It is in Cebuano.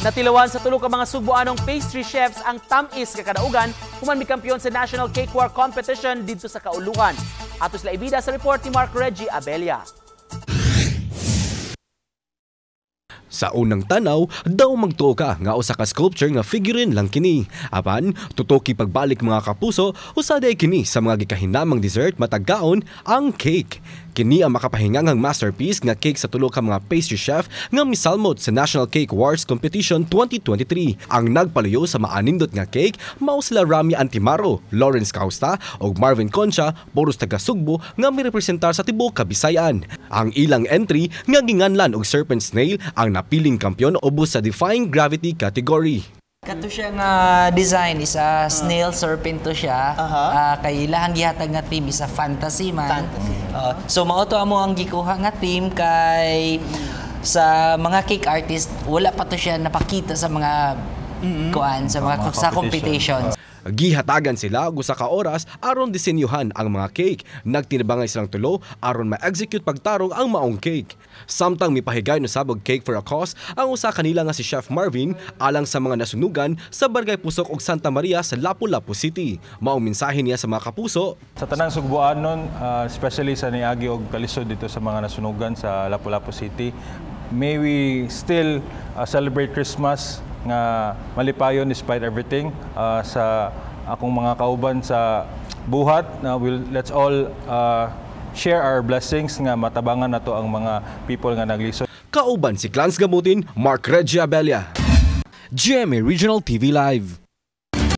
Natilawan sa tulo ka mga Sugboanong pastry chefs ang tam-is nga kadaugan human mikampiyon sa National Cake War Competition didto sa Kauluhan. Ato sila ibida sa report ni Mark Reggie Abella. Sa unang tanaw, daw magtuo ka nga usa ka sculpture nga figurine lang kini. Apan, tutoki pagbalik, mga kapuso, usa day kini sa mga gikahinamang dessert matag kaon, ang cake. Kini ang makapahingangang masterpiece nga cake sa tulo ka mga pastry chef nga misalmot sa National Cake Wars Competition 2023. Ang nagpaluyo sa maanindot nga cake mao sila Rami Antimaro, Lawrence Causta ug Marvin Concha, puros taga Sugbo nga mirepresentar sa tibuok Kabisayan. Ang ilang entry nga ginganlan og Serpent Snail ang napiling kampiyon ubos sa Defying Gravity category. Kato siya nga design is a snail serpent to siya. Kay ilahang gihatag nga theme is a fantasy man. Fantasy. So mao to amo ang gikuha nga theme kay sa mga cake artist wala pa to siya napakita sa mga kuan sa mga, mga sa competition. Competitions. Gihatagan sila og usa ka oras aron disenyuhan ang mga cake. Nagtinabangay silang tulo aron ma-execute pagtarong ang maong cake. Samtang mipahigayon usab og Cake for a Cause ang usa kanila nga si Chef Marvin alang sa mga nasunugan sa Barangay Pusok ug Santa Maria sa Lapu-Lapu City. Maong mensahe niya sa mga kapuso. Sa tanang Sugboanon, especially sa niagi og kalisod dito sa mga nasunugan sa Lapu-Lapu City, may we still celebrate Christmas nga malipayon despite everything. Sa akong mga kauban sa buhat, na we'll, let's all share our blessings nga matabangan nato ang mga people nga naglisod. Kauban si Clans Gamutin, Mark Reggie Abella. GMA Regional TV Live.